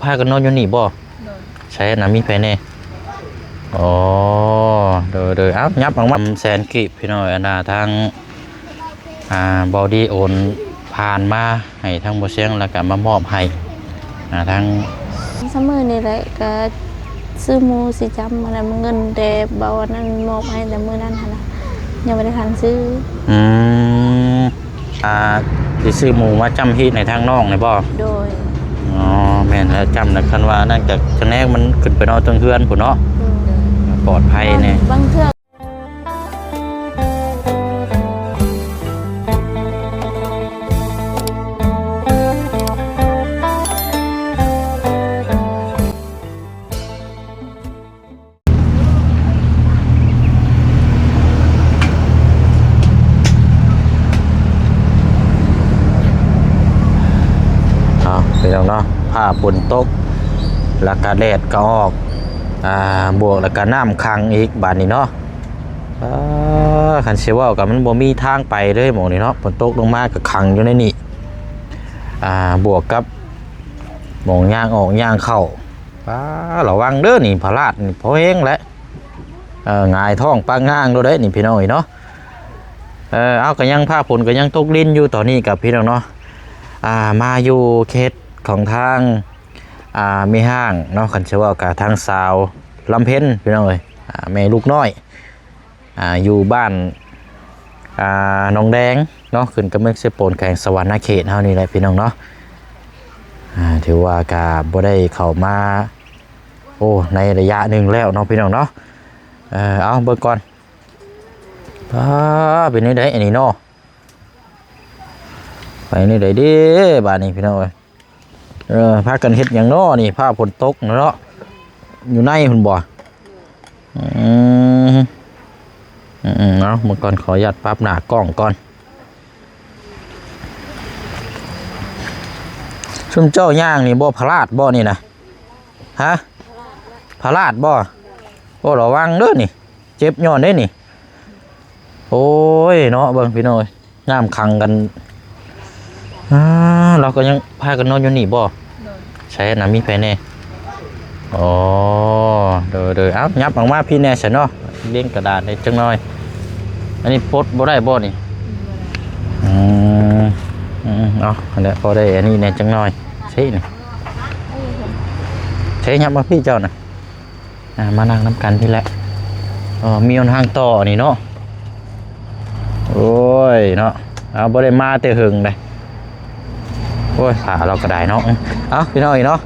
ພາກັນນອນຢູ່ນີ້ບໍ່? ໂດຍ. ໃສນະ ມີໃຜແດ່? ອໍ ໂດຍໆ ເອົ້າ ຫຍັບອອກມາ ສາມແສນກີບ ພີ່ນ້ອງເອີຍ ອັນນ່າ ທາງ ອ່າ ເບົາດີໂອນຜ່ານມາໃຫ້ທາງບໍ່ຊຽງ ແລ້ວກໍມາມອບໃຫ້ ອ່າ ທາງ ຊະມື້ນີ້ແຫຼະ ກໍຊື້ໝູຊິຈຳ ອັນນັ້ນ ເງິນແຕ່ເບົາອັນນັ້ນມອບໃຫ້ແຕ່ມື້ນັ້ນຫັ້ນນະ ຍັງບໍ່ໄດ້ທັນຊື້. ອືມ ອ່າ ຊິຊື້ໝູມາຈຳຮີດໃຫ້ທາງນ້ອງນີ້ບໍ່? ໂດຍ. ອໍ ແມ່ນແລ້ວ ຈຳແລ້ວ ຄັນວ່ານັ້ນກໍຈະແນກມັນຂຶ້ນໄປນອນເທິງເຮືອນພຸ້ນເນາະ. ໂດຍ. ປອດໄພແດ່ ບາງເທື່ອ ເອົາ ພີ່ນ້ອງເນາະ ຟ້າຝົນຕົກ ແລ້ວກະແດດກະອອກ ອ່າ ບວກແລ້ວກະນ້ຳຂັງອີກບາດນີ້ເນາະ. ເອີ ຄັນຊິເວົ້າກໍມັນບໍ່ມີທາງໄປເລີຍໝ່ອງນີ້ເນາະ ຝົນຕົກລົງມາກໍຂັງຢູ່ໃນນີ້ ອ່າ ບວກກັບໝ່ອງຍ່າງອອກຍ່າງເຂົ້າ ປ້າ ລະວັງເດີນີ້ ພະລາດນີ້ພໍແຮງແຫຼະ ເອີ ຫງາຍທ້ອງປາງງາງໂລດເດ້ນີ້ ພີ່ນ້ອງເອີຍເນາະ. ເອີ ເອົາ ກໍຍັງ ຟ້າຝົນກໍຍັງຕົກລິນຢູ່ຕອນນີ້ກັບ ພີ່ນ້ອງເນາະ ອ່າ ມາຢູ່ເຂດຂອງທາງ ອ່າ ແມ່ຮ້າງເນາະ ຄັນຊິເວົ້າກໍທາງສາວລຳເພັນ ພີ່ນ້ອງເອີຍ ອ່າ ແມ່ລູກນ້ອຍ ອ່າ ຢູ່ບ້ານ ອ່າ ໜອງແດງເນາະ ຂຶ້ນກັບເມືອງເຊໂປນ ແຂວງສະຫວັນນະເຂດເຮົານີ້ແຫຼະ ພີ່ນ້ອງເນາະ. ອ່າ ຖືວ່າກໍບໍ່ໄດ້ເຂົ້າມາ ໂອ້ ໃນໄລຍະໜຶ່ງແລ້ວເນາະ ພີ່ນ້ອງເນາະ. ເອີ ເອົາ ເບິ່ງກ່ອນ ປ້າ ເປັນແນວໃດອັນນີ້ເນາະ ໄປແນວໃດເດ້ບາດນີ້ ພີ່ນ້ອງເອີຍ. ເອີ ພາກັນເຮັດຫຍັງເນາະນີ້ ຟ້າຝົນຕົກເນາະ ຢູ່ໃນພຸ້ນບໍ່? ອືມ ອືມໆ ເອົາ ເບິ່ງກ່ອນ ຂໍອະນຸຍາດປັບໜ້າກ້ອງກ່ອນ. ຊຸມເຈົ້າຍ່າງນີ້ບໍ່ພະລາດບໍ່ນີ້ນະ? ຮະ? ພະລາດບໍ່? ໂອ້ ລະວັງເດີນີ້ ເຈັບຍ້ອນເດ້ນີ້. ໂອ້ຍເນາະ ເບິ່ງພີ່ນ້ອງເອີຍ ນ້ຳຂັງກັນ ອ່າ ລາວກໍຍັງພາກັນນອນຢູ່ນີ້ບໍ່? ໂດຍ. ໃສນະ ມີໃຜແດ່? ອໍ ໂດຍໆ ເອົ້າ ຫຍັບອອກມາພີ້ແດ່ຊະເນາະ ລຽງກະດາດໄດ້ຈັກໜ້ອຍ. ອັນນີ້ປົດບໍ່ໄດ້ບໍ່ນີ້? ບໍ່ໄດ້. ອືມ ອືມ ເອົາ ຫັ້ນແຫຼະ ພໍໄດ້ອັນນີ້ແດ່ຈັກໜ້ອຍ. ໃສນີ້ ໃສ ຫຍັບມາພີ້ເຈົ້ານະ. ອ່າ ມານັ່ງນຳກັນພີ້ແຫຼະ ເອີ ມີຫົນທາງຕໍ່ນີ້ເນາະ. ໂອ້ຍເນາະ ເອົາ ບໍ່ໄດ້ມາແຕ່ເຫິງເດ້. ໂອ້ຍ ພາລາວກໍໄດ້ເນາະ. ເອົາ ພີ່ນ້ອງເອີຍເນາະ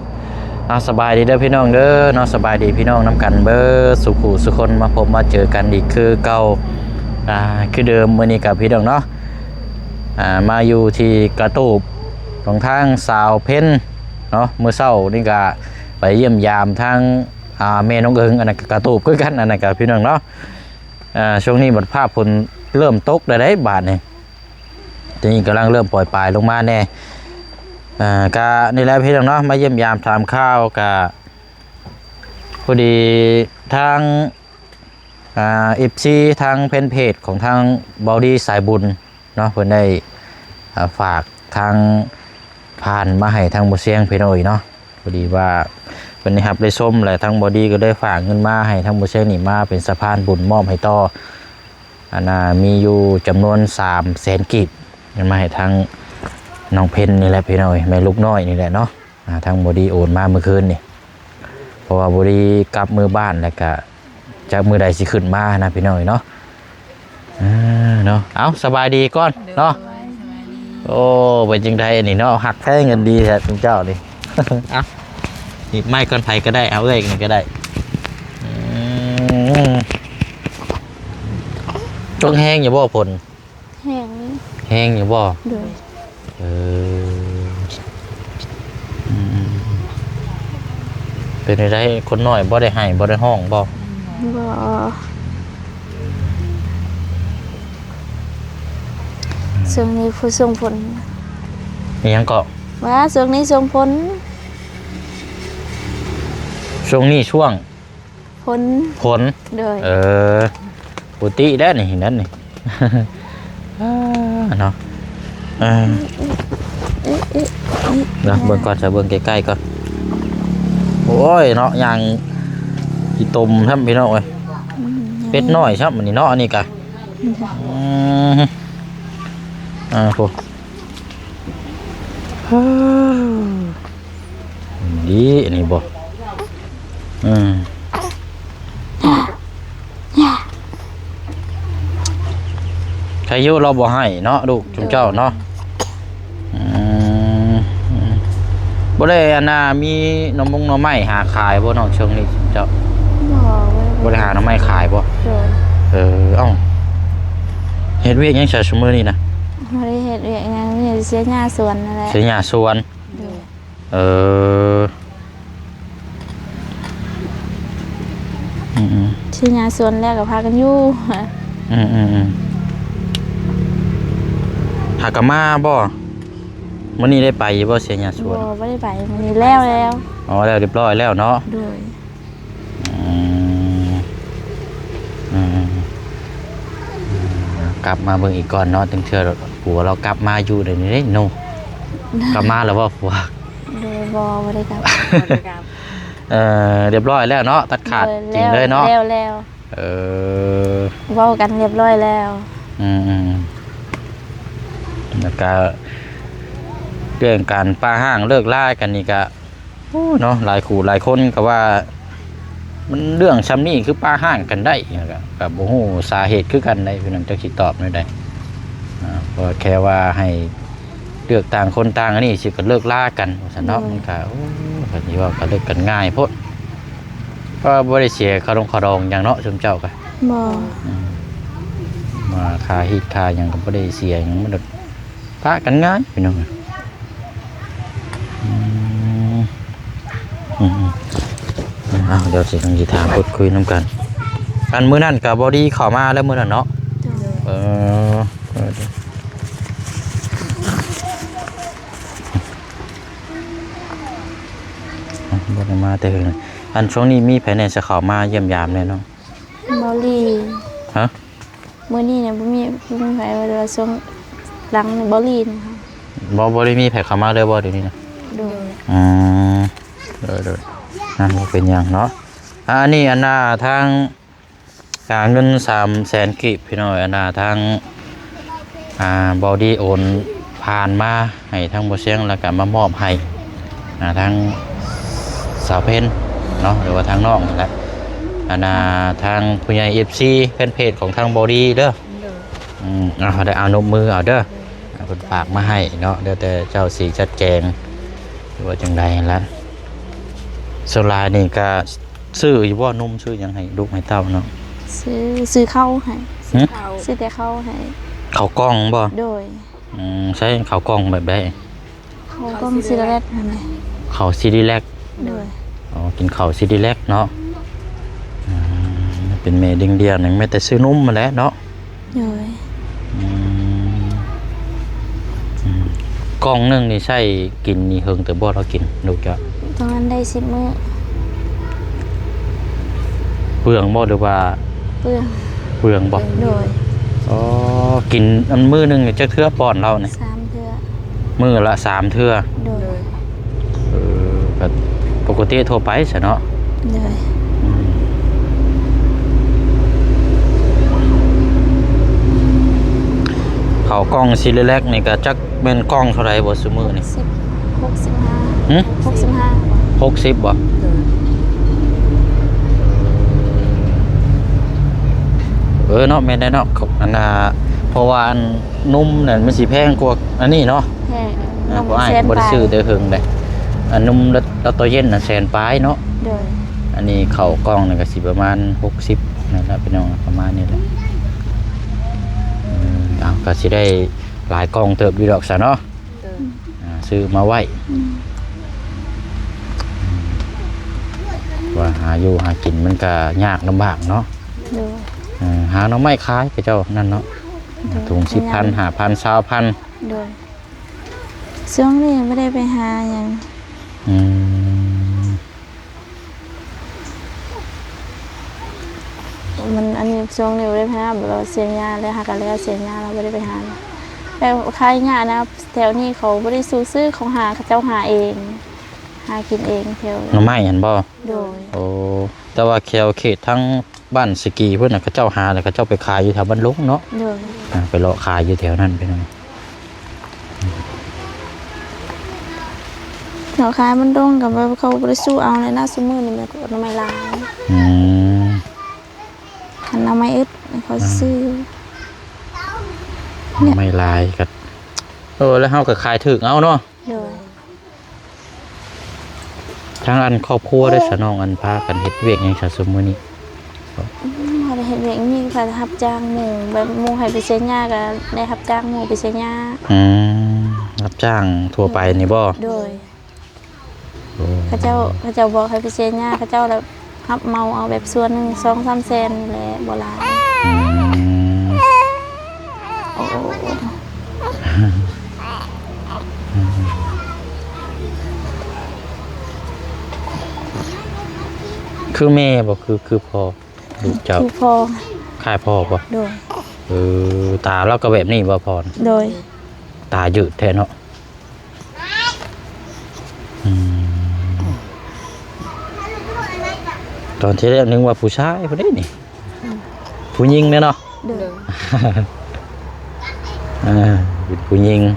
ເອົາ ສະບາຍດີເດີພີ່ນ້ອງເດີເນາະ ສະບາຍດີພີ່ນ້ອງນຳກັນເບິດສູ່ຜູ້ສູ່ຄົນ ມາພົບມາເຈີກັນອີກຄືເກົ່າ ອ່າ ຄືເດີມ. ມື້ນີ້ກັບພີ່ນ້ອງເນາະ ອ່າ ມາຢູ່ທີ່ກະຕູບຂອງທາງສາວເພັນເນາະ. ມື້ເຊົ້ານີ້ກະໄປຢ້ຽມຢາມທາງ ອ່າ ແມ່ນ້ອງເອີງ ອັນນັ້ນກໍກະຕູບຄືກັນ ອັນນັ້ນກໍພີ່ນ້ອງເນາະ. ອ່າ ຊ່ວງນີ້ບັດຟ້າຝົນເລີ່ມຕົກແລ້ວເດ້ບາດນີ້ ຕອນນີ້ກຳລັງເລີ່ມປ່ອຍປາຍລົງມາແດ່. ອ່າ ກະນີ້ແຫຼະພີ່ນ້ອງເນາະ ມາຢ້ຽມຢາມຖາມຂ່າວ ກະພໍດີທາງ ອ່າ ເອັຟຊີ ທາງແຟນເພຈຂອງທາງເບົາດີສາຍບຸນ ເນາະ ເພິ່ນໄດ້ ອ່າ ຝາກທາງຜ່ານມາໃຫ້ທາງບໍ່ຊຽງພີ່ນ້ອງເອີຍເນາະ. ພໍດີວ່າເພິ່ນໄດ້ຮັບໄດ້ຊົມ ແລະ ທາງບໍ່ດີກໍໄດ້ຝາກເງິນມາໃຫ້ທາງບໍ່ຊຽງນີ້ ມາເປັນສະພານບຸນມອບໃຫ້ຕໍ່ ອັນນ່າ ມີຢູ່ຈຳນວນສາມແສນກີບ ເງິນມາໃຫ້ທາງນ້ອງເພັນນີ້ແຫຼະພີ່ນ້ອງເອີຍ ແມ່ລູກນ້ອຍນີ້ແຫຼະເນາະ. ອ່າ ທາງບໍ່ດີໂອນມາມື້ຄືນນີ້ ເພາະວ່າບໍ່ດີກັບເມືອບ້ານ ແລ້ວກະຈັກມື້ໃດຊິຂຶ້ນມານະພີ່ນ້ອງເອີຍເນາະ. ເອີ ເນາະ ເອົາ ສະບາຍດີກ່ອນເນາະ. ໂອ້ ເປັນຈັ່ງໃດອັນນີ້ເນາະ ຮັກແທ້ເງິນດີແທ້ຊຸມເຈົ້ານີ້. ເອົາ ໜີບໄມ້ກ່ອນ ໃຜກໍໄດ້ ເອົາເອື້ອຍນີ້ກໍໄດ້. ອືມ ຕົກແຮງຢູ່ບໍ່ຝົນ? ແຮງ. ແຮງຢູ່ບໍ່? ໂດຍ. ເອີ ອືມ ເປັນຈັ່ງໃດ ຄົນນ້ອຍບໍ່ໄດ້ໄຫ້ ບໍ່ໄດ້ຮ້ອງບໍ່? ບໍ່. ອືມ ຊ່ວງນີ້ຜູ້ ຊ່ວງຝົນ. ອີຫຍັງເກາະ? ວ່າຊ່ວງນີ້ຊ່ວງຝົນ. ຊ່ວງນີ້ຊ່ວງ ຝົນ. ຝົນ. ໂດຍ. ເອີ ປົກກະຕິແລ້ວນີ້ ນັ້ນນີ້ ເນາະ. ເອີ ເນາະ ເບິ່ງກ່ອນ ຈະເບິ່ງໃກ້ໆກ່ອນ. ໂອ້ຍເນາະ ຍ່າງຂີ້ຕົມຊ້ຳພີ່ນ້ອງເອີຍ. ອືມ ເປັດນ້ອຍຊ້ຳອັນນີ້ເນາະ ອັນນີ້ກະ ອືມ ອ່າ ໂອ້ ດີອັນນີ້ບໍ່ ອືມ ໃຄຢູ່ລາວບໍ່ໃຫ້ເນາະ ລູກຊຸມເຈົ້າເນາະ. ອືມ ບໍ່ໄດ້ອັນນ່າ ມີໜໍ່ມົງໜໍ່ໄມ້ຫາຂາຍບໍ່ນ້ອງ ຊ່ວງນີ້ເຈົ້າ? ບໍ່ ບໍ່ໄດ້ ບໍ່ໄດ້ຫາໜໍ່ໄມ້ຂາຍບໍ່? ໂດຍ ເອີ ເອົ້າ ເຮັດວຽກຫຍັງຊະຊຸມື້ນີ້ນະ? ບໍ່ໄດ້ເຮັດວຽກຫຍັງ ມີແຕ່ເສຍຫຍ້າສວນນັ້ນແຫຼະ ເສຍຫຍ້າສວນ. ໂດຍ ເອີ ອືມໆ ເສຍຫຍ້າສວນແລ້ວກໍພາກັນຢູ່. ອືມໆໆ ຫາກະມາບໍ່? ມື້ນີ້ໄດ້ໄປຢູ່ບໍ່ ເສຍຫຍ້າສວນ? ບໍ່ ບໍ່ໄດ້ໄປ ມື້ນີ້ແລ້ວແລ້ວ. ອໍ ແລ້ວຮຽບຮ້ອຍແລ້ວເນາະ. ໂດຍ ອືມ ອືມ ກັບມາເບິ່ງອີກກ່ອນເນາະ ຈັ່ງເທື່ອຜົວລາວກັບມາຢູ່ເດນີ້ເນາະ. ກັບມາແລ້ວບໍ່ຜົວ? ໂດຍ ບໍ່ ບໍ່ໄດ້ກັບ ບໍ່ໄດ້ກັບ. ເອີ ຮຽບຮ້ອຍແລ້ວເນາະ ຕັດຂາດ ໂດຍ ຈິງເລີຍເນາະ. ແລ້ວ ແລ້ວ ເອີ ເວົ້າກັນຮຽບຮ້ອຍແລ້ວ. ອືມໆ ແລ້ວກະເລື່ອງການປະຮ້າງເລີກລາກັນນີ້ກະ ໂອ້ ເນາະ ຫຼາຍຄູ່ຫຼາຍຄົນກໍວ່າ ມັນເລື່ອງຊ່ຳນີ້ຄືປະຮ້າງກັນໄດ້ ກໍ ກໍບໍ່ຮູ້ສາເຫດຄືກັນໃດ໋ ພີ່ນ້ອງ ຈັກຊິຕອບແນວໃດ. ອ່າ ເພາະວ່າແຄ່ວ່າໃຫ້ເລືອກຕ່າງຄົນຕ່າງອັນນີ້ຊິກໍເລີກລາກັນວ່າຊັ້ນເນາະ. ໂດຍ ມັນກໍ ໂອ້ ກໍຊິເວົ້າກໍເລີກກັນງ່າຍໂພດ ເພາະວ່າບໍ່ໄດ້ເສຍຄ່າດົງຄ່າດອງຫຍັງເນາະ ຊຸມເຈົ້າກໍ. ບໍ່ ອືມ ວ່າຄ່າຮີດຄ່າຫຍັງກໍບໍ່ໄດ້ເສຍຫຍັງ ມັນ ປະກັນງ່າຍພີ່ນ້ອງ. ອືມ ອືມໆ ເອົາ ດຽວຊິ ຊິຖາມພູດຄຸຍນຳກັນ. ອັນມື້ນັ້ນກໍບໍ່ດີເຂົ້າມາແລ້ວມື້ນັ້ນເນາະ. ໂດຍ ເອີ ເອີ ບໍ່ໄດ້ມາແຕ່ເຫິງ. ອັນຊ່ວງນີ້ມີໃຜແດ່ຈະເຂົ້າມາຢ້ຽມຢາມແດ່ນ້ອງ? ບໍ່ມີ. ຮະ? ມື້ນີ້ນະບໍ່ມີ ບໍ່ມີໃຜວ່າ ແຕ່ວ່າຊ່ວງຫຼັງນີ້ບໍ່ລີນະ. ບໍ່ ບໍ່ໄດ້ມີໃຜເຂົ້າມາເລີຍບໍ່ດຽວນີ້ນະ? ໂດຍ ອືມ ໂດຍໆ ນັ້ນບໍ່ເປັນຫຍັງເນາະ. ອ່າ ອັນນີ້ອັນນ່າທາງ ອ່າ ເງິນສາມແສນກີບ ພີ່ນ້ອງ ອັນນ່າທາງ ອ່າ ເບົາດີໂອນຜ່ານມາໃຫ້ທາງບໍ່ຊຽງ ແລ້ວກໍມາມອບໃຫ້ ອ່າ ທາງສາວເພັນເນາະ ຫຼືວ່າທາງນ້ອງນັ້ນແຫຼະ ອັນນ່າ ທາງຜູ້ໃຫຍ່ ເອັຟຊີ ແຟນເພຈຂອງທາງເບົາດີເດີ. ໂດຍ ອືມ ເອົາ ໄດ້ເອົານົບມືເອົາເດີ ໂດຍ ເພິ່ນຝາກມາໃຫ້ເນາະ ແລ້ວແຕ່ເຈົ້າຊິຈັດແຈງ ຫຼືວ່າຈັ່ງໃດຫັ້ນລະ. ສ່ວນຫຼາຍນີ້ກໍ ຊື້ຢູ່ບໍ່ ນົມຊື້ຫຍັງໃຫ້ລູກໃຫ້ເຕົ້າເນາະ? ຊື້ ຊື້ເຂົ້າໃຫ້. ຫຶ? ຊື້ແຕ່ເຂົ້າໃຫ້. ເຂົ້າກ່ອງບໍ່? ໂດຍ. ອືມ ໃຊ້ເຂົ້າກ່ອງແບບໃດ? ເຂົ້າກ່ອງຊີຣີແລັກຫັ້ນແຫຼະ. ເຂົ້າຊີຣີແລັກ. ໂດຍ. ອໍ ກິນເຂົ້າຊີຣີແລັກເນາະ. ອືມ ເປັນແມ່ລ້ຽງດຽວນີ້ ແມ່ນແຕ່ຊື້ນົມຫັ້ນແຫຼະເນາະ. ໂດຍ. ອືມ ອືມ ກ່ອງໜຶ່ງນີ້ໃຊ້ກິນນີ້ເຫິງເຕີບບໍ່ ລາວກິນ ລູກເຈົ້າ? ປະມານໄດ້ສິບມື້. ເປືອງບໍ່ ຫຼືວ່າ? ເປືອງ. ເປືອງບໍ່? ໂດຍ. ອໍ ກິນອັນມື້ໜຶ່ງນີ້ຈັກເທື່ອປ້ອນລາວນີ້? ສາມເທື່ອ. ມື້ລະສາມເທື່ອ. ໂດຍ. ເອີ ກໍປົກກະຕິທົ່ວໄປຊະເນາະ. ໂດຍ. ອືມ ເຂົ້າກ່ອງຊີຣີແລັກນີ້ກໍຈັກແມ່ນກ່ອງເທົ່າໃດບໍ່ຊຸມື້ນີ້? ຫົກສິບ ຫົກສິບຫ້າ. ຫຶ? ຫົກສິບຫ້າ. ຫົກສິບບໍ່? ໂດຍ. ເອີເນາະ ແມ່ນແດ່ເນາະ ອັນນ່າ ເພາະວ່າອັນນົມນັ້ນມັນຊິແພງກວ່າອັນນີ້ເນາະ. ແພງ. ອ່າ ນົມ ເພາະອ້າຍກໍບໍ່ໄດ້ຊື້ແຕ່ເຫິງເດ້ ອັນນົມລະ ລະໂຕເຢັນນະແສນປາຍເນາະ. ໂດຍ. ອັນນີ້ເຂົ້າກ່ອງນີ້ກໍຊິປະມານຫົກສິບນັ້ນລະພີ່ນ້ອງ ປະມານນີ້ແຫຼະ. ເອີ ເອົາ ກໍຊິໄດ້ຫຼາຍກ່ອງເຕີບຢູ່ດອກຊະເນາະ. ໂດຍ. ອ່າ ຊື້ມາໄວ້. ອືມ ວ່າຫາຢູ່ຫາກິນມັນກໍຍາກລຳບາກເນາະ. ໂດຍ. ເອີ ຫາໜໍ່ໄມ້ຂາຍຂະເຈົ້ານັ້ນເນາະ. ໂດຍ. ຖົງສິບພັນ ຫ້າພັນ ຊາວພັນ. ໂດຍ. ຊ່ວງນີ້ບໍ່ໄດ້ໄປຫາຫຍັງ. ອືມ ມັນ ອັນນີ້ຊ່ວງນີ້ບໍ່ໄດ້ໄປຫາ ແບບວ່າເສຍຫຍ້າແລ້ວ ຫາກະແລ້ວເສຍຫຍ້າແລ້ວບໍ່ໄດ້ໄປຫາ. ແບບຂາຍຫຍ້ານະ ແຖວນີ້ເຂົາບໍ່ໄດ້ສູ່ຊື້ ເຂົາຫາ ເຂົາເຈົ້າຫາເອງ. ຫາກິນເອງແຖວ ໜໍ່ໄມ້ຫັ້ນບໍ່? ໂດຍ. ໂອ້ ແຕ່ວ່າແຖວເຂດທາງບ້ານສະກີພຸ້ນນະ ເຂົາເຈົ້າຫາແລ້ວ ເຂົາເຈົ້າໄປຂາຍຢູ່ແຖວບ້ານດົງເນາະ. ໂດຍ. ອ່າ ໄປເລາະຂາຍຢູ່ແຖວນັ້ນພີ່ນ້ອງ. ເຂົາຂາຍມັນດົງກໍແບບເຂົາບໍ່ໄດ້ສູ້ເອົາແລ້ວນະ ຊຸມື້ນີ້ແມ່ນໜໍ່ໄມ້ຫຼາຍ. ອືມ ຄັນໜໍ່ໄມ້ອຶດເຂົາ ອ່າ ຊື້ ໜໍ່ໄມ້ຫຼາຍກໍ ເອີ ແລ້ວເຮົາກໍຂາຍຖືກເອົາເນາະ. ໂດຍ. ທາງອັນຄອບຄົວເດ້ຊະນ້ອງ ອັນພາກັນເຮັດວຽກຫຍັງຊະຊຸມື້ນີ້? ອືມ ບໍ່ໄດ້ເຮັດວຽກຫຍັງ ມີແຕ່ຮັບຈ້າງໝູ່ ແບບໝູ່ໃຫ້ໄປເສຍຫຍ້າກໍໄດ້ຮັບຈ້າງໝູ່ໄປເສຍຫຍ້າ. ອືມ ຮັບຈ້າງທົ່ວໄປນີ້ບໍ່? ໂດຍ. ໂອ້ ເຂົາເຈົ້າ ເຂົາເຈົ້າບອກໃຫ້ໄປເສຍຫຍ້າ ເຂົາເຈົ້າລະຮັບເໝົາເອົາແບບສ່ວນໜຶ່ງ ສອງສາມແສນນີ້ແຫຼະ ບໍ່ຫຼາຍ. ອືມ ໂອ້ ຄືແມ່ບໍ່ ຄື ຄືພໍ່? ລູກເຈົ້າ ຄືພໍ່. ຄ້າຍພໍ່ບໍ່? ໂດຍ. ເອີ ຕາລາວກໍແບບນີ້ບໍ່? ພໍ່ ໂດຍ. ຕາຍືດແທ້ເນາະ. ອືມ ຕອນທີແລກນຶກວ່າຜູ້ຊາຍພຸ້ນເດ້ນີ້. ອືມ ຜູ້ຍິງເດ້ເນາະ. ໂດຍ. ເອີ ເປັນຜູ້ຍິງ. ອື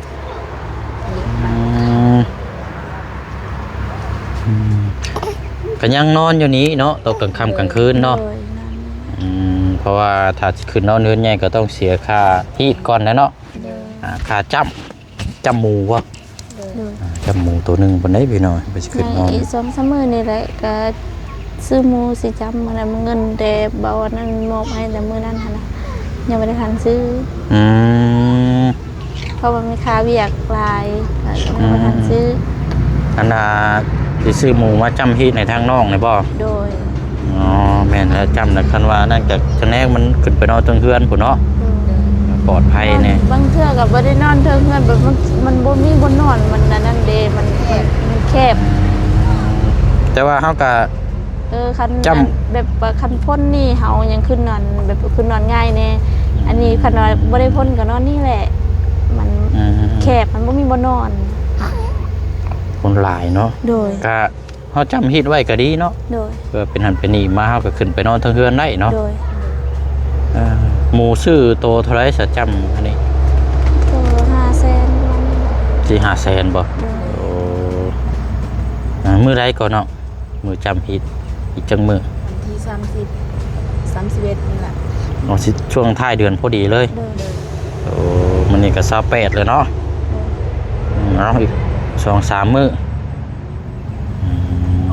ມ ອືມ ກໍຍັງນອນຢູ່ນີ້ເນາະ ຕອນກາງຄ່ຳກາງຄືນເນາະ. ໂດຍ. ອືມ ເພາະວ່າຖ້າຊິຂຶ້ນນອນເຮືອນໃຫຍ່ກໍຕ້ອງເສຍຄ່າຮີດກ່ອນແຫຼະເນາະ. ໂດຍ. ອ່າ ຄ່າຈ້ຳ ຈ້ຳໝູບໍ່? ໂດຍ. ອ່າ ຈ້ຳໝູໂຕໜຶ່ງພຸ້ນເດ້ພີ່ນ້ອງ ໄປຊິຂຶ້ນນອນ ອີກສອງສາມມື້ນີ້ແຫຼະ ກະຊື້ໝູຊິຈ້ຳຫັ້ນນະ ເງິນແຕ່ເບົາອັນນັ້ນມອບໃຫ້ແຕ່ມື້ນັ້ນຫັ້ນນະ ຍັງບໍ່ໄດ້ທັນຊື້. ອືມ ເພາະວ່າມີຄ່າວຽກຫຼາຍ ຍັງບໍ່ທັນຊື້. ອືມ ອັນນ່າ ຊິຊື້ໝູມາຈ້ຳຮີດໃຫ້ທາງນ້ອງນີ້ບໍ່? ໂດຍ. ອໍ ແມ່ນແລ້ວ ຈ້ຳແລ້ວ ຄັນວ່ານັ້ນກໍຈະແນກມັນຂຶ້ນໄປນອນເທິງເຮືອນພຸ້ນເນາະ. ໂດຍ. ປອດໄພແດ່. ບາງເທື່ອກໍບໍ່ໄດ້ນອນເທິງເຮືອນ ແບບມັນ ມັນບໍ່ມີບ່ອນນອນ ມັນອັນນັ້ນເດ້ ມັນແຄບ ມັນແຄບ. ແຕ່ວ່າເຮົາກໍ ເອີ ຄັນ ຈ້ຳ ແບບວ່າຄັນຝົນນີ້ເຮົາຍັງຂຶ້ນນອນ ແບບຂຶ້ນນອນງ່າຍແດ່. ອືມ ອັນນີ້ຄັນວ່າບໍ່ໄດ້ຝົນກໍນອນນີ້ແຫຼະ ມັນ ອືມ ແຄບ ມັນບໍ່ມີບ່ອນນອນ. ຄົນຫຼາຍເນາະ. ໂດຍ. ກະ ເຮົາຈ້ຳຮີດໄວ້ກໍດີເນາະ. ໂດຍ. ເພື່ອເປັນຫັ້ນເປັນນີ້ມາ ເຮົາກໍຂຶ້ນໄປນອນເທິງເຮືອນໄດ້ເນາະ. ໂດຍ. ເອີ ໝູຊື້ໂຕເທົ່າໃດຊະ ຈ້ຳອັນນີ້? ໂຕຫ້າແສນປະມານນີ້. ສີ່ຫ້າແສນບໍ່? ໂດຍ. ໂອ້ ອ່າ ມື້ໃດກໍເນາະ ມື້ຈ້ຳຮີດ ອີກຈັກມື້? ວັນທີສາມສິບ ສາມສິບເອັດນີ້ແຫຼະ. ອໍ ຊິຊ່ວງທ້າຍເດືອນພໍດີເລີຍ. ໂດຍ. ໂອ້ ມື້ນີ້ກໍຊາວແປດແລ້ວເນາະ. ໂດຍ. ອືມ ເອົາອີກສອງສາມມື້. ອືມ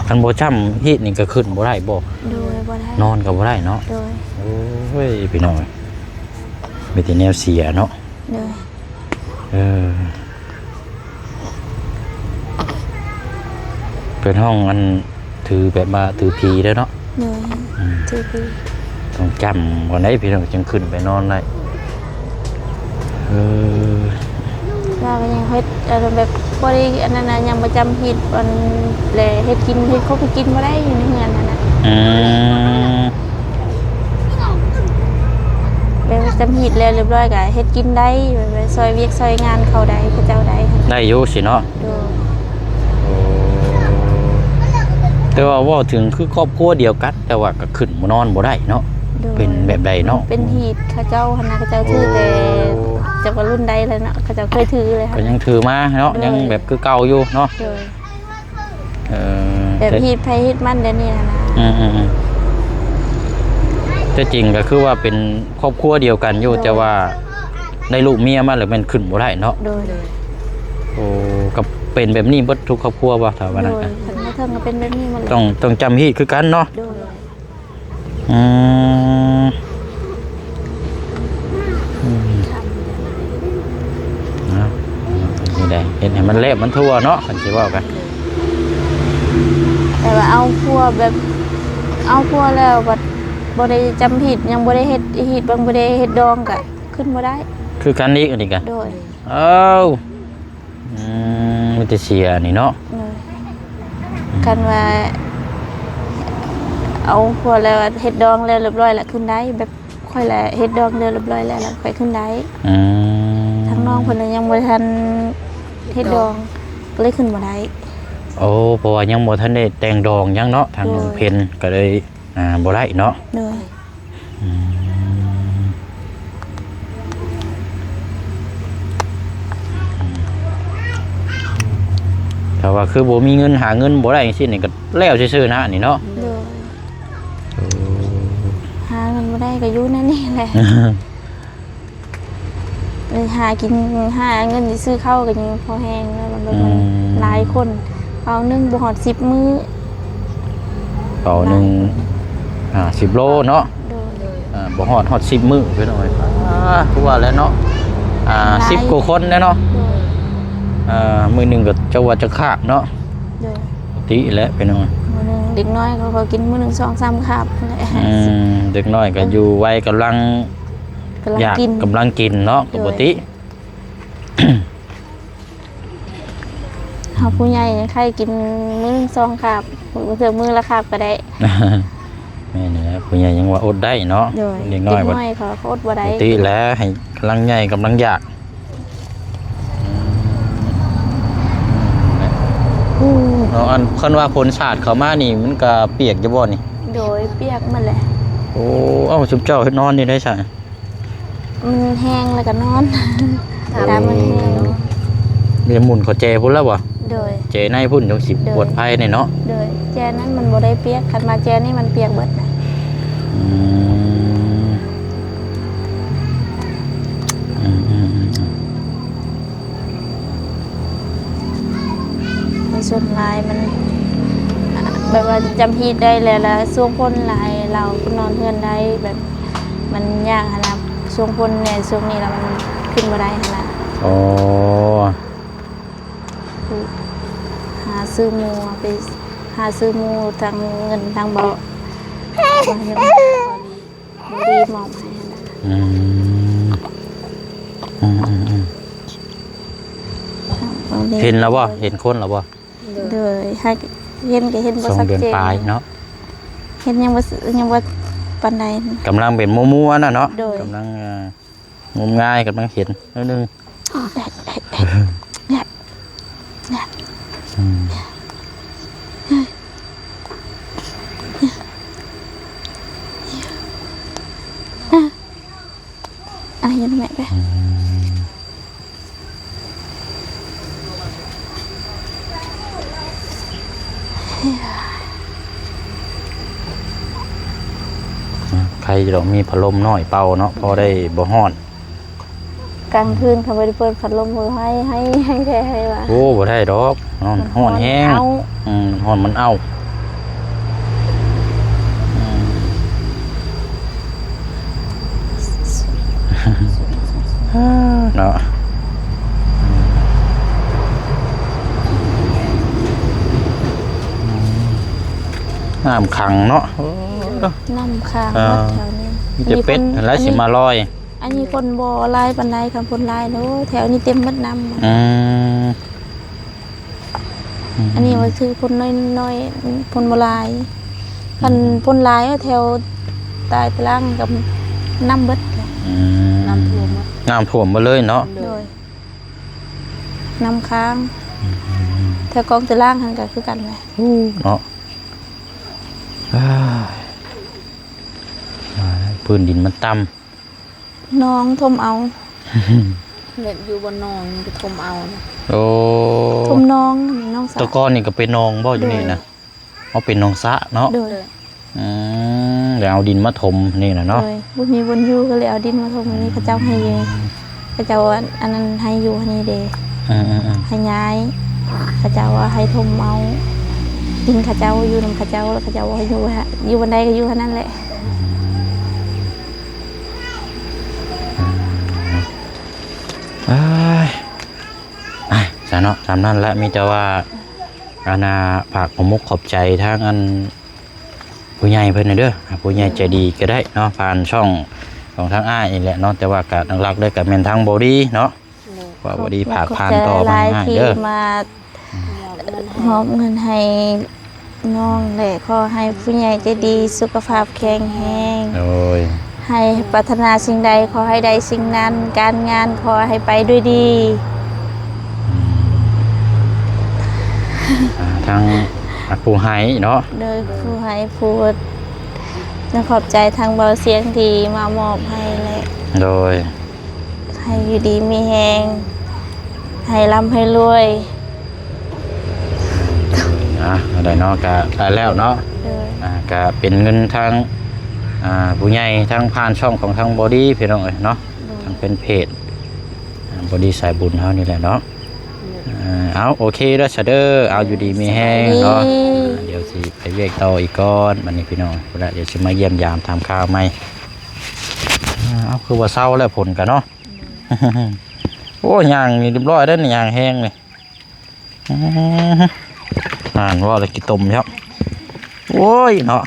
ຄັນບໍ່ຈ້ຳຮີດນີ້ກໍຂຶ້ນບໍ່ໄດ້ບໍ່? ໂດຍ ບໍ່ໄດ້ ນອນກໍບໍ່ໄດ້ເນາະ. ໂດຍ. ໂອ້ຍ ພີ່ນ້ອງ ມີແຕ່ແນວເສຍເນາະ. ໂດຍ. ເອີ ເປັນຫ້ອງອັນ ຖືແບບວ່າຖືຜີເດ້ເນາະ. ໂດຍ. ອືມ ຖືຜີ ຕ້ອງຈ້ຳກ່ອນເດ້ພີ່ນ້ອງ ຈຶ່ງຂຶ້ນໄປນອນໄດ້. ເອີ ລາວກໍຍັງເຮັດ ເອີ ແບບບໍ່ໄດ້ອັນນັ້ນນະ ຍັງບໍ່ຈຳຮີດອັນ ແລະເຮັດກິນ ເຮັດຄົບເຮັດກິນບໍ່ໄດ້ຢູ່ໃນເຮືອນຫັ້ນນະ. ອືມ ແບບຈຳຮີດແລ້ວຮຽບຮ້ອຍກໍເຮັດກິນໄດ້ ແບບວ່າຊ່ອຍວຽກຊ່ອຍງານເຂົາໄດ້ ເຂົາເຈົ້າໄດ້ ໄດ້ຢູ່ຊີ້ເນາະ. ໂດຍ. ໂອ້ ແຕ່ວ່າເວົ້າເຖິງຄືຄອບຄົວດຽວກັນ ແຕ່ວ່າກໍຂຶ້ນບໍ່ນອນບໍ່ໄດ້ເນາະ. ໂດຍ. ເປັນແບບໃດເນາະ? ເປັນຮີດເຂົາເຈົ້າຫັ້ນນະ ເຂົາເຈົ້າຖືແຕ່ ໂອ້ ຈັກວ່າລຸ້ນໃດແລ້ວເນາະ ເຂົາເຈົ້າເຄີຍຖືແລ້ວ ກໍຍັງຖືມາເນາະ. ໂດຍ. ຍັງແບບຄືເກົ່າຢູ່ເນາະ. ໂດຍ. ເອີ ແບບຮີດໃຜຮີດມັນດຽວນີ້ຫັ້ນນະ. ອືມໆໆ ແຕ່ຈິງກໍຄືວ່າເປັນຄອບຄົວດຽວກັນຢູ່. ໂດຍ. ແຕ່ວ່າໄດ້ລູກເມຍມາແລ້ວແມ່ນຂຶ້ນບໍ່ໄດ້ເນາະ. ໂດຍ. ໂອ້ ກໍເປັນແບບນີ້ເບິດທຸກຄອບຄົວບໍ່ ຖ້າວ່ານັ້ນ? ໂດຍ. ຄັນມາເຖິງກໍເປັນແບບນີ້ໝົດ. ຕ້ອງ ຕ້ອງຈຳຮີດຄືກັນເນາະ. ໂດຍ. ອືມ ອືມ ເອົາ ນີ້ໄດ໋ ເຮັດໃຫ້ມັນແລບມັນທົ່ວເນາະ ຄັນຊິເວົ້າກັນ. ແຕ່ວ່າເອົາຜົວແບບ ເອົາຜົວແລ້ວບັດບໍ່ໄດ້ຈຳຮີດ ຍັງບໍ່ໄດ້ເຮັດ ຮີດ ຍັງບໍ່ໄດ້ເຮັດດອງກະຂຶ້ນບໍ່ໄດ້ ຄືກັນອີກ ອັນນີ້ກະ. ໂດຍ. ເອົ້າ ອືມ ມີແຕ່ເສຍອັນນີ້ເນາະ. ໂດຍ. ອືມ ຄັນວ່າເອົາຜົວແລ້ວ ເຮັດດອງແລ້ວຮຽບຮ້ອຍລະຂຶ້ນໄດ້ ແບບຂ້ອຍລະເຮັດດອງແລ້ວຮຽບຮ້ອຍແລ້ວ ລະຂ້ອຍຂຶ້ນໄດ້. ອືມ ທາງນ້ອງເພິ່ນລະຍັງບໍ່ທັນເຮັດດອງ. ກໍເລີຍຂຶ້ນບໍ່ໄດ້. ໂອ້ ເພາະວ່າຍັງບໍ່ທັນໄດ້ແຕ່ງດອງຫຍັງເນາະ ທາງ ໂດຍ ນ້ອງເພັນກໍເລີຍ ອ່າ ບໍ່ໄດ້ເນາະ. ໂດຍ. ອືມ ຖ້າວ່າຄືບໍ່ມີເງິນ ຫາເງິນບໍ່ໄດ້ຈັ່ງຊີ້ນີ້ກໍແລ້ວຊື່ໆນະນີ້ເນາະ. ໂດຍ. ໂອ້ ຫາເງິນບໍ່ໄດ້ກໍຢູ່ແນວນີ້ແຫຼະ. ເອີ ຫາກິນ ຫາເງິນຊິຊື້ເຂົ້າກໍຍັງພໍແຮງເນາະ ມັນ ອືມ ມັນຫຼາຍຄົນ ເປົາໜຶ່ງບໍ່ຮອດສິບມື້ ເປົາໜຶ່ງ ຫຼາຍຄົນ ຫ້າສິບໂລເນາະ. ໂດຍ. ອ່າ ບໍ່ຮອດ ຮອດສິບມື້ພີ່ນ້ອງເອີຍ. ອ່າ ຄືວ່າແຫຼະເນາະ ອ່າ ຫຼາຍ ສິບກວ່າຄົນແຫຼະເນາະ. ໂດຍ. ອ່າ ມື້ໜຶ່ງກໍຈັກວ່າຈັກຄາບເນາະ. ໂດຍ. ປົກກະຕິແຫຼະພີ່ນ້ອງ ມື້ໜຶ່ງເດັກນ້ອຍເຂົາກໍກິນມື້ໜຶ່ງສອງສາມຄາບແຫຼະ. ອືມ ເດັກນ້ອຍກໍຢູ່ໄວ ກຳລັງ ກຳລັງ ຢາກ ກິນ ກຳລັງກິນເນາະ. ໂດຍ. ປົກກະຕິ ເຮົາຜູ້ໃຫຍ່ຍັງໃຄ່ກິນມື້ໜຶ່ງສອງຄາບ ບາງເທື່ອມື້ລະຄາບກໍໄດ້. ແມ່ນແຫຼະ ຜູ້ໃຫຍ່ຍັງວ່າອົດໄດ້ເນາະ. ໂດຍ. ເດັກນ້ອຍ ເດັກນ້ອຍເຂົາ ເຂົາອົດບໍ່ໄດ້. ປົກກະຕິແຫຼະ ໃຫ້ກຳລັງໃຫຍ່ກຳລັງຢາກ. ອືມ ເນາະ ອັນຄັນວ່າຝົນສາດເຂົ້າມານີ້ ມັນກໍປຽກຢູ່ບໍ່ນີ້? ໂດຍ ປຽກໝົດແຫຼະ. ໂອ້ ເອົ້າ ຊຸມເຈົ້າເຮັດນອນຢູ່ໃດຊະ? ມັນແຫ້ງແລ້ວກໍນອນ ຕາກ ຕາກມັນແຫ້ງ. ໄປໝຸນເຂົ້າແຈພຸ້ນແລ້ວບໍ່? ໂດຍ. ແຈໃນພຸ້ນຈັ່ງຊິ ໂດຍ ປອດໄພແດ່ເນາະ. ໂດຍ. ແຈນັ້ນມັນບໍ່ໄດ້ປຽກ ຄັນວ່າແຈນີ້ມັນປຽກເບິດນະ. ອືມ ອືມໆໆໆ. ແຕ່ສ່ວນຫຼາຍມັນ ແບບວ່າຈຳຮີດໄດ້ແລ້ວ ລະຊ່ວງຝົນຫຼາຍ ລາວນອນເຮືອນໄດ້ ແບບມັນຍາກຫັ້ນນະ ຊ່ວງຝົນແດ່ ຊ່ວງນີ້ລະມັນຂຶ້ນບໍ່ໄດ້ຫັ້ນນະ. ອໍ ຫາຊື້ໝູ່ ໄປຫາຊື້ໝູ່ ທັງເງິນທັງເບາະ ບໍ່ໄດ້ມອບໃຫ້ຫັ້ນນະ. ອືມ ອືມໆໆ ເຫັນແລ້ວບໍ່? ເຫັນຄົນແລ້ວບໍ່? ໂດຍ. ຫາກເຫັນກໍເຫັນບໍ່ຊັດເຈນ ສອງເດືອນປາຍເນາະ ເຫັນຍັງບໍ່ ຍັງບໍ່ປານໃດ ກຳລັງເປັນມົວໆນະເນາະ. ໂດຍ. ກຳລັງ ເອີ ງມງາຍ ກຳລັງເຫັນໜ້ອຍໜຶ່ງ. ອືມ ອ່ະ ຢູ່ນຳແມ່ໄປ. ອືມ ໄຄຢູ່ດອກ ມີພັດລົມນ້ອຍເປົ່າເນາະ ພໍໄດ້ບໍ່ຮ້ອນ. ກາງຄືນເຂົາບໍ່ໄດ້ເປີດພັດລົມ ເອີ ໄຫ້ ໄຫ້ ໄຫ້ແທ້ ໄຫ້ວ່າ. ໂອ້ ບໍ່ໄດ້ດອກ ຮ້ອນ ມັນຮ້ອນແຮງ. ອືມ ມັນຮ້ອນ ມັນເອົ້າ. ອືມ ເນາະ ນ້ຳຂັງເນາະ. ໂອ້ ນ້ຳຂັງ ເອີ ໝົດແຖວນີ້ ມີແຕ່ເປັດຫັ້ນແຫຼະຊິມາລອຍ. ອັນນີ້ຝົນບໍ່ຫຼາຍປານໃດ ຄັນຝົນຫຼາຍໂອ້ ແຖວນີ້ເຕັມໝົດນ້ຳ. ອືມ ອັນນີ້ວ່າຄືຝົນນ້ອຍໆ ຝົນບໍ່ຫຼາຍ. ຄັນຝົນຫຼາຍແຖວໃຕ້ຕາລ່າງກໍນ້ຳເບິດ. ອືມ ນ້ຳຖ້ວມ ນ້ຳຖ້ວມໝົດເລີຍເນາະ. ໂດຍ ນ້ຳຄ້າງ. ອືມ ແຖວກອງຕາລ່າງຫັ້ນກໍຄືກັນແຫຼະ. ໂອ້ ເນາະ ອ້າຍ ພື້ນດິນມັນຕ່ຳ. ໜອງຖົມເອົາ ແບບຢູ່ບ່ອນໜອງນີ້ກໍຖົມເອົານະ. ໂອ້ ຖົມໜອງ ໜອງສະ. ແຕ່ກ່ອນນີ້ກໍເປັນໜອງບໍ່ຢູ່ນີ້ນະ? ໂດຍ ເອົາເປັນໜອງສະເນາະ. ໂດຍ ໂດຍ. ອືມ ແລ້ວເອົາດິນມາຖົມນີ້ນະເນາະ. ໂດຍ ບໍ່ມີບ່ອນຢູ່ກໍເລີຍເອົາດິນມາຖົມ. ອັນນີ້ເຂົາເຈົ້າໃຫ້ ເຂົາເຈົ້າອັນ ອັນນັ້ນໃຫ້ຢູ່ຫັ້ນນີ້ເດ້. ອືມໆໆ ໃຫ້ຍ້າຍ ເຂົາເຈົ້າວ່າໃຫ້ຖົມເອົາດິນເຂົາເຈົ້າ ຢູ່ນຳເຂົາເຈົ້າ ແລ້ວເຂົາເຈົ້າວ່າຢູ່ ຢູ່ບ່ອນໃດກໍຢູ່ຫັ້ນນັ້ນແຫຼະ. ອືມ ອ້າຍ ອ່ະ ຊະເນາະ ຕາມນັ້ນລະ ມີແຕ່ວ່າ ອັນນ່າ ຝາກຂອບມຸກຂອບໃຈທາງອັນ ຜູ້ໃຫຍ່ເພິ່ນເດີ ຜູ້ໃຫຍ່ໃຈດີກໍໄດ້ເນາະ ຜ່ານຊ່ອງຂອງທາງອ້າຍນີ້ແຫຼະເນາະ. ແຕ່ວ່າກໍຫຼັກໆເລີຍກໍແມ່ນທາງບໍດີເນາະ ໂດຍ ວ່າບໍດີຝາກຜ່ານຕໍ່ມາໃຫ້ເດີ ຂອບໃຈຫຼາຍໆທີ່ມາ ອືມ ມອບເງິນໃຫ້ນ້ອງ ແລະ ຂໍໃຫ້ຜູ້ໃຫຍ່ໃຈດີສຸຂະພາບແຂງແຮງ ໂດຍ ໃຫ້ປາດຖະໜາສິ່ງໃດຂໍໃຫ້ໄດ້ສິ່ງນັ້ນ ການງານຂໍໃຫ້ໄປດ້ວຍດີ. ອືມ ທາງຜູ້ໃຫ້ເນາະ ໂດຍ ຜູ້ໃຫ້ຜູ້ ຕ້ອງຂອບໃຈທາງເບົາຊຽງທີ່ມາມອບໃຫ້ແຫຼະ ໂດຍ ໃຫ້ຢູ່ດີມີແຮງ ໃຫ້ລ່ຳໃຫ້ລວຍ ອ່າ ໄດ້ເນາະ ກະໄດ້ແລ້ວເນາະ ໂດຍ ອ່າ ກະເປັນເງິນທາງ ອ່າ ຜູ້ໃຫຍ່ທາງຜ່ານຊ່ອງຂອງທາງບໍດີພີ່ນ້ອງເອີຍເນາະ ໂດຍ ທາງເປັນເພຈ ອ່າ ບໍດີສາຍບຸນເຮົານີ້ແຫຼະເນາະ ອ່າ ເອົາ ໂອເຄເດີຊະເດີ ເອົາ ຢູ່ດີມີແຮງເນາະ ສະບາຍດີ ອ່າ ດຽວຊິໄປວຽກຕໍ່ອີກກ່ອນ ບັດນີ້ພີ່ນ້ອງ ພຸ້ນລະ ດຽວຊິມາຢ້ຽມຢາມຖາມຂ່າວໃໝ່ ອ່າ ເອົາ ຄືວ່າເຊົາແລ້ວຝົນກະເນາະ ໂອ້ ຍ່າງນີ້ຮຽບຮ້ອຍເດ້ ຍ່າງແຮງນີ້ ອືມ ອ່ານ ເວົ້າແລ້ວຂີ້ຕົມຄັບ ໂອ້ຍເນາະ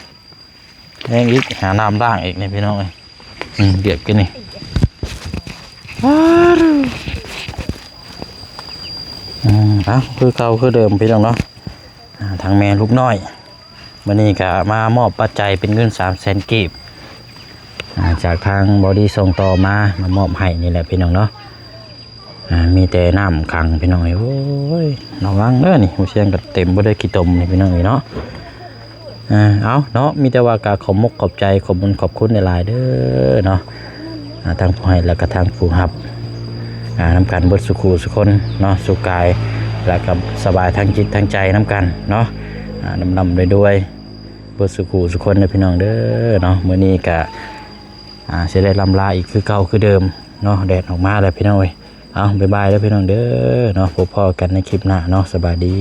ແຮງອີກ ຫານ້ຳລ້າງອີກນີ້ພີ່ນ້ອງເອີຍ ອືມ ວຽກກິນນີ້ ອືມ ເອົາ ຄືເກົ່າຄືເດີມພີ່ນ້ອງເນາະ ອ່າ ທາງແມ່ລູກນ້ອຍ ມື້ນີ້ກະມາມອບປັດໄຈເປັນເງິນສາມແສນກີບ ອ່າ ຈາກທາງບໍດີສົ່ງຕໍ່ມາ ມາມອບໃຫ້ນີ້ແຫຼະພີ່ນ້ອງເນາະ ອ່າ ມີແຕ່ນ້ຳຂັງພີ່ນ້ອງເອີຍ ໂອ້ຍ ລະວັງເດີນີ້ ຮູ້ສຽງກະເຕັມບໍ່ໄດ້ຂີ້ຕົມນີ້ພີ່ນ້ອງເອີຍເນາະ ອ່າ ເອົາເນາະ ມີແຕ່ວ່າກະຂອບມົກຂອບໃຈ ຂອບບຸນຂອບຄຸນຫຼາຍໆເດີເນາະ ອ່າ ທັງຜູ້ໃຫ້ ແລະກະທັງຜູ້ຮັບ ອ່າ ນຳກັນເບິດສູ່ຄູ່ສູ່ຄົນເນາະ ສຸກກາຍ ແລະກະສະບາຍທັງຈິດທັງໃຈນຳກັນເນາະ ອ່າ ລ່ຳໆລວຍໆ ເບິດສູ່ຄູ່ສູ່ຄົນເດີພີ່ນ້ອງເດີເນາະ ມື້ນີ້ກະ ອ່າ ຊິໄດ້ລ່ຳລາອີກຄືເກົ່າຄືເດີມເນາະ ແດດອອກມາແລ້ວພີ່ນ້ອງເອີຍ ເອົາ ບາຍບາຍເດີພີ່ນ້ອງເດີເນາະ ພົບພໍ້ກັນໃນຄລິບໜ້າເນາະ ສະບາຍດີ.